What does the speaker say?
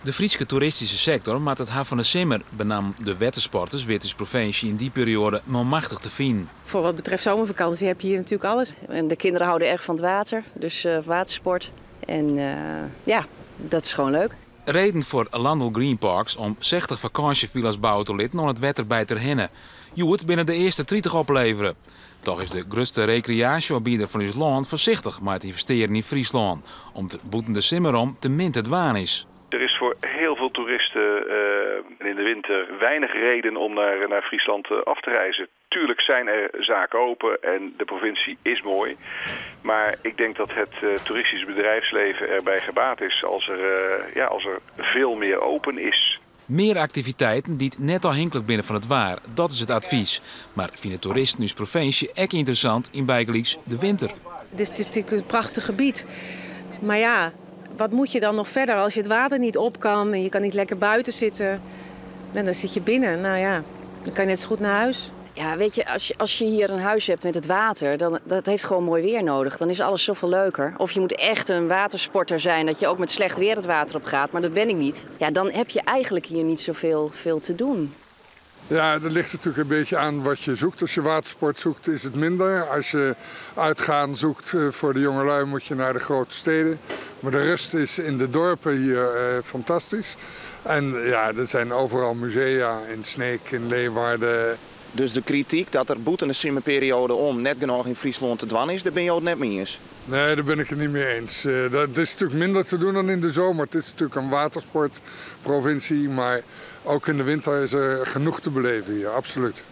De Fryske toeristyske sektor moat it ha fan de simmer. Benammen de wettersporters wit ús provinsje yn dy perioade manmachtich te finen. Voor wat betreft zomervakantie heb je hier natuurlijk alles. En de kinderen houden erg van het water, dus watersport. En ja, dat is gewoon leuk. Reden foar Landal GreenParks om 60 fakânsjefilla's bouwe te litten oan it wetter by Terherne. Hjoed binne de earste 30 oplevere. Toch is de grutste rekreaasjeoanbieder fan ús lân foarsichtich mei it ynvestearjen yn Fryslân, om't der bûten de simmer om te min te dwaan is. Er is voor heel veel toeristen in de winter weinig reden om naar Friesland af te reizen. Tuurlijk zijn er zaken open en de provincie is mooi. Maar ik denk dat het toeristisch bedrijfsleven erbij gebaat is ja, als er veel meer open is. Mear aktiviteiten dy't net ôfhinklik binne fan it waar, dat is it advys. Mar fine toeristen ús provinsje ek ynteressant yn bygelyks de winter? Het is natuurlijk een prachtig gebied. Maar ja, wat moet je dan nog verder als je het water niet op kan en je kan niet lekker buiten zitten? En dan zit je binnen. Nou ja, dan kan je net zo goed naar huis. Ja, weet je, als je hier een huis hebt met het water, dan dat heeft gewoon mooi weer nodig. Dan is alles zoveel leuker. Of je moet echt een watersporter zijn, dat je ook met slecht weer het water op gaat. Maar dat ben ik niet. Ja, dan heb je eigenlijk hier niet zoveel veel te doen. Ja, dat ligt natuurlijk een beetje aan wat je zoekt. Als je watersport zoekt, is het minder. Als je uitgaan zoekt voor de jongelui, moet je naar de grote steden. Maar de rust is in de dorpen hier fantastisch. En ja, er zijn overal musea in Sneek, in Leeuwarden. Dus de krityk dat der bûten de simmerperioade om net genôch yn Fryslân te dwaan is, dêr binne jo it net mei iens? Nee, daar ben ik het niet mee eens. Dat is natuurlijk minder te doen dan in de zomer. Het is natuurlijk een watersportprovincie, maar ook in de winter is er genoeg te beleven hier, absoluut.